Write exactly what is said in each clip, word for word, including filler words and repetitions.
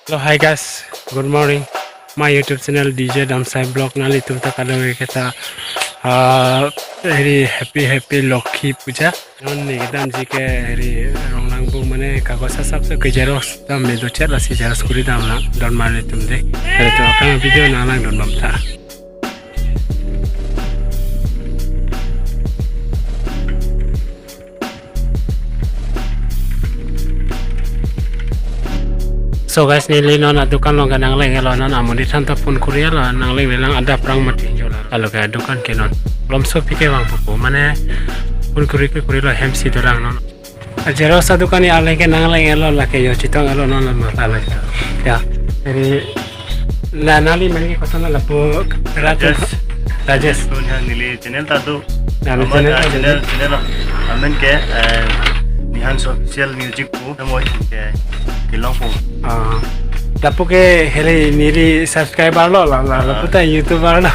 Hello, hi guys, good morning. My YouTube channel D J Damsai Vlog, nanglitum ta kadokave ta, ah, very happy, happy Lokhi Puja. Non neli kedamji ke heri Rongnangbung mane kagos asap so ke xerox dam me dochot, lasi xerox kuri damlang, don marli atum dei. Heri to aphrang video nanglang dun bom tha. So guys, neli non adukan along ke nangleng-etlo, non amonit aphan ta phone kuri-etlo, nangleng-elang adap rang mati jola. Alo ke adukan ke non. Lomso pike vangpo, mane phone kuri ke kuri lo, hem si dolang non. A xerox adukan along ke nangleng-etlo, lake jo chetong-etlo non, non alo. Ya. Jadi la nangli amen ke koson, lapu Rajesh. Rajesh. Neli channel ta do. Neli channel ta do. Channel, channel amen ke, eh, Nihang Official Music pu, namo ke kelongpo. Ah. Lapu ke heri neli subscriber lo, la, la, lapu ta YouTuber lo.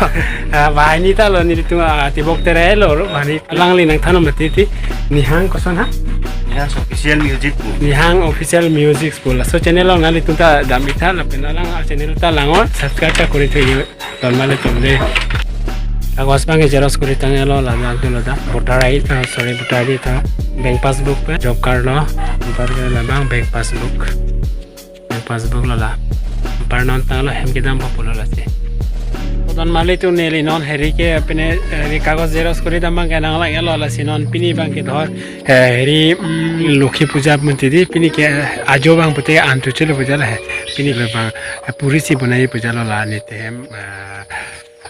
Ah, banghini ta lo, nelitum, ah, tibok tere lo, banghini. Alangli nangthannon mati ti, Nihang koson ha? Nihang Official Music pu. Nihang Official Music pu. Laso channel along nanglitum ta dam-ik tha, lapen alang a channel ta langnon, subscribe ta kuri thek-ik, don marli atum dei. Kagos abang ke xerox kuri tang-etlo, la nang tu lo ta. Voter I D, ah, sorry, voter I D ta. Bank passbook pen, job card lo, anparke labang bank passbook. Bank passbook lo la. Anpar non tanglo, hem kedampo pulo lasi. Don marli atum, neli non heri ke pine, eh, heri kagos xerox kuri dam abang ke nangleng-etlo, lasi non pini abang ke dhor, eh, heri, mm, Lokhi Puja mati dei, pini ke, eh, ajo abang pute antu chelo puja lo he. Pini ke abang, eh, puri si bonai puja lo la, neli te hem, eh,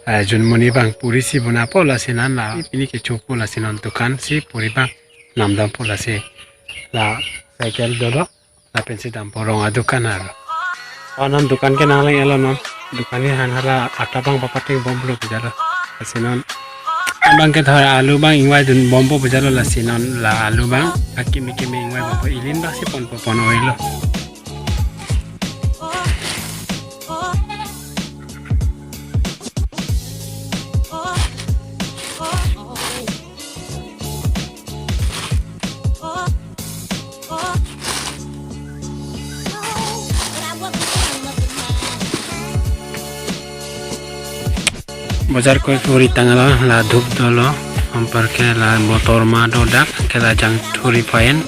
eh, junmuni abang puri si bonaipo, lasi non la, pini ke chopo, lasi non dukan si puri abang namdampo, lasi la cycle dolo, lapen si dampo, rong adukan aro. Oh, non dukan ke nangleng-etlo non. Dukan ni han hala atta abang papating bomlo puja lo. Lasi non abang ke thar alu abang ingvai dun bompo puja lo, lasi non la alu abang akimi kimi ingvai bompo, ilin abang si ponpo, pon-oilo. Bojar koi kuri tanglo, la dhup dolo, anparke la motor ma dodak, ke la jangthu refined,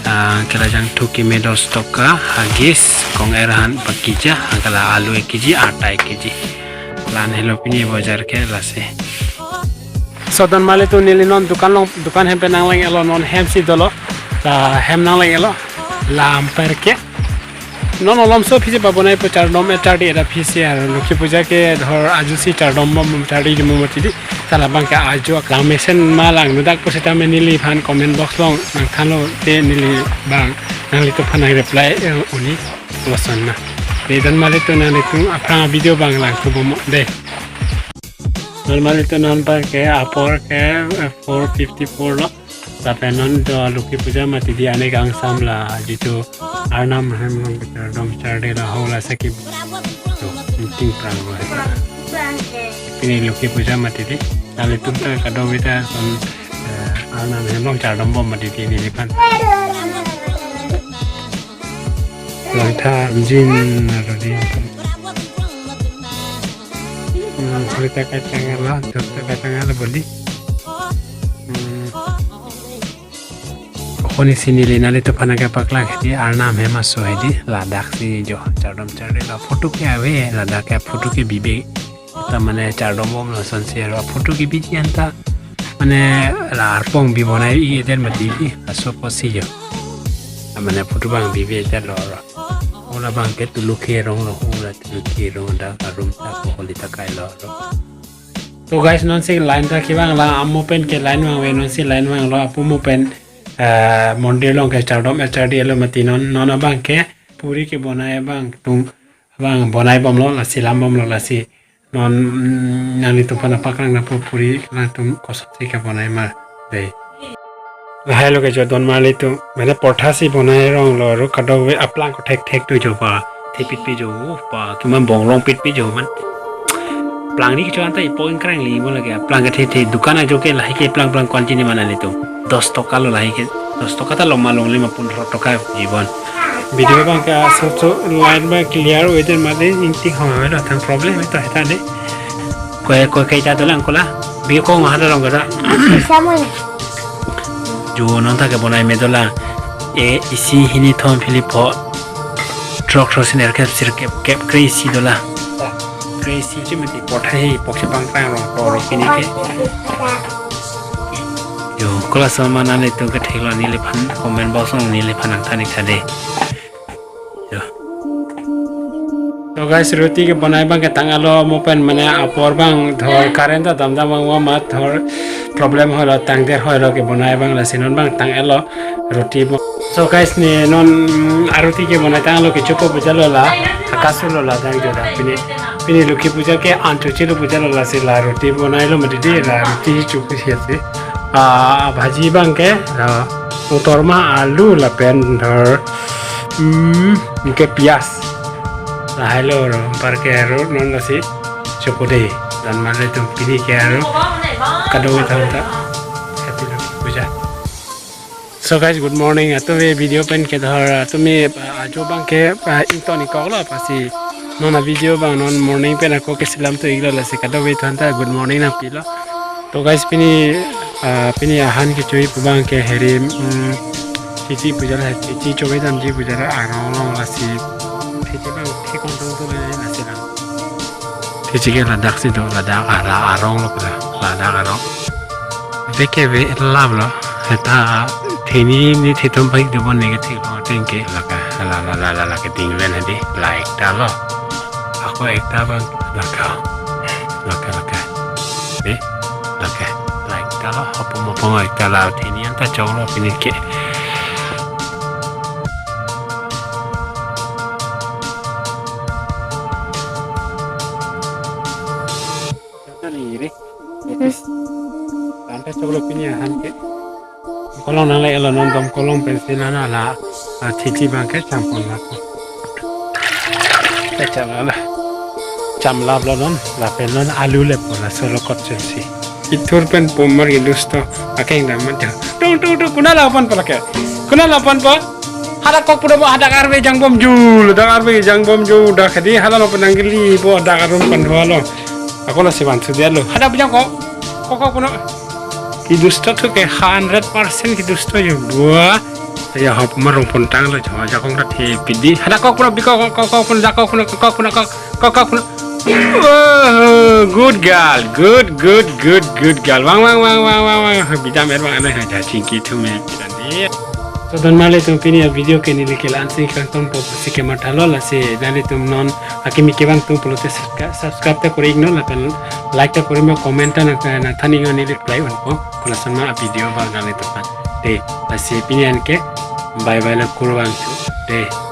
ah, ke la jangthu keme dos toka, Huggies kong-er han pakija, ke la alu ek kg, atta ek kg. La-an helo pini bojar ke lasi. So don marli atum, neli non dukan along, dukan hem pen nangleng-etlo, non hem si dolo. La hem nangleng-etlo. La anparke non olomso aphi si pabonaipo, chardom chardi eda aphi si aro. Lokhi Puja ke dhor ajo si chardom bom, chardi bom mati dei. Ta labang ke ajo lang mesen ma lang nodak pusitame neliphan comment box along nangthannon te neli abang nanglitumphan nang reply, eh, un-ik lason na. Te don marli atum, nanglitum aphrang video abang langthu bom dei. Don marli atum, non anparke apor ke, eh, four fifty-four lo. Lapen non do Lokhi Puja mati dei, anek angsam la jitu Arnam hem along chardom chardi la ho la saki. To, ting prang lo. Pini Lokhi Puja mati dei. Nanglitum ta kadokave ta son, eh, Arnam hem along chardom bom mati dei neliphan. Langtha jin aro dei. Hmm, hori ta kachang-etlo, dhup ta kachang-etlo bodi. Hmm. Honi si neli nanglitumphan nangkepaklang dei, Arnam hem aso dei, ladak si jo chardom chardi la photo ke ave, ladak ke photo kebibe. Ta mane chardom bom lason si aro photo kebiji anta. Mane la arpong bi bonai-ik edet mati dei, laso apotsi jo. Mane photo abang bibe edet lo aro. Hala abang ke Tulukhi arong lo, hala Tulukhi arong dak arum ta ko holi ta kailo aro. To guys, non si line ta kevang, la amo pen ke line vangve, non si line vanglo, apu mo pen, eh, mondir along ke chardom chardi-etlo mati non, non abang ke puri kebonai abang atum abang bonai bomlo, lasi lam bomlo, lasi non, mm, nanglitumphan nangpaklang nangpo puri nangtum kosonsi kebonai ma dei. Lahai lo ke jo don marli atum, mane portha si bonai rong lo, aro kadokave aplang ko thekthek tu jo pa, thepitpi jo, oh, pa, keman bongrong pitpi jo man. Plang ni kecho anta ipo ingkrang li mo lake, aplang kethethe, dukan ajo ke lahai ke plang plang kwan chini ma nanglitum. Dos toka lo lahai ke, dos toka ta loma longle ma pundro toka jibon. Video abang ke aso so line abang clear ave det mati, ingting hoi hoi lo, thang problem ave ta heta de. Koi koi kai ta dolang kola. Bi ko ngah dolang kada. Samun. Jo non ta kebonai me dolang. E isi hini thom phli pho. Throk throk siner kep sir kep kep kre isi dolang. Kre isi chimiti porthe hi pok si pang pang rong ko ro pini ke. Jo, kola sama nanglitum ke thek lo neliphan comment box along neliphan nangthan ik tha de. Jo. So guys, roti kebonai abang ke tang-et lo mo pen mane apor abang dhor current ta dam dam abang amat dhor problem hoi lo, tangdet hoi lo kebonai abang, lasi non abang tang-et lo roti abang. So guys, ne non, mm, aroti kebonai tang-et lo, kechopo puja lo la, akasu lo la dang jo da. Pini, pini Lokhi puja ke ancho chelo puja lo, lasi la roti bonai lo mati de, la roti chopo si ase. Ah, bhaji abang ke, ah, motor ma alu lapen dhor, hmm, ke pias. Lahai lo ro, anpar ke aro non lasi chopo de. Donmar le tum pini ke aro kadokave thon ta. Happy Lokhi puja. So guys, good morning. Atum e video pen ke dhor, atum e, ah, ajo abang ke, ah, ington ik kok lo, lasi non a video abang non morning pen ako keselam tu ik lo, lasi kadokave thon ta good morning nangpi lo. To guys, pini, ah, pini ahan kecho-i pu abang ke heri, mm, Thechi puja la, Thechi chove damji puja la arong along, lasi Thechi abang thekon tung tu le lasi la. Thechi ke ladak si do, ladak ara arong lo pura, ladak arong. Ve ke ve lap lo, heta theni ni thethom pai do bon ne ke thek lo teng ke lake, la la la la la ke ding ven hadi, la ekta lo. Ako ekta abang lake, lake, lake. Ve, lake, la ekta lo, hapu mo pong ekta la, theni anta chok lo pini ke. Anta chok lo pini ahan ke. Kolong nang le elo non dom kolong pensi nana la, ah, Thechi abang ke champon la. Te cham la. Cham lap lo non, lapen non alu le po laso lo kot chensi. Ithur pen pumar ke dusto, akeng dam man jang. Tung, tung, tung, konat la pon pala ke. Konat la pon pa. Hadak kok pu do bo, hadak arve jang bom ju, hadak arve jang bom ju, dak hadi hala lo penang gili bo, dak arum pen hua lo. Ako lasi van sudia lo. Hadak bijang kok. Kok, kok, kono. Ke dusto tu ke hundred percent ke dusto jo. Buah. Ya hop marong pon tang lo jo. Jakong rat he pidi. Hadak kok pu do, bi kok, kok, kok, kok, pu do, jakong pu do, kok, kok, pu do, kok, kok, kok, pu do. Oh, good girl, good, good, good, good girl. Wang, wang, wang. Bidam er wang anai ha, ja chingki thu me bidan ni. So donmar le tum pini a video ke neli ke la-an si kangton po si kematha lo, lasi nanglitum non akimi kevang tum pulote subscri-, subscribe ta kori ik non, lapen like ta kori mo, comment ta nang, nangthan ik non, neli reply unpo. Kola sama a video abang nanglitum aphan. De, lasi pini an ke bye bye lo, kurvangthu. De.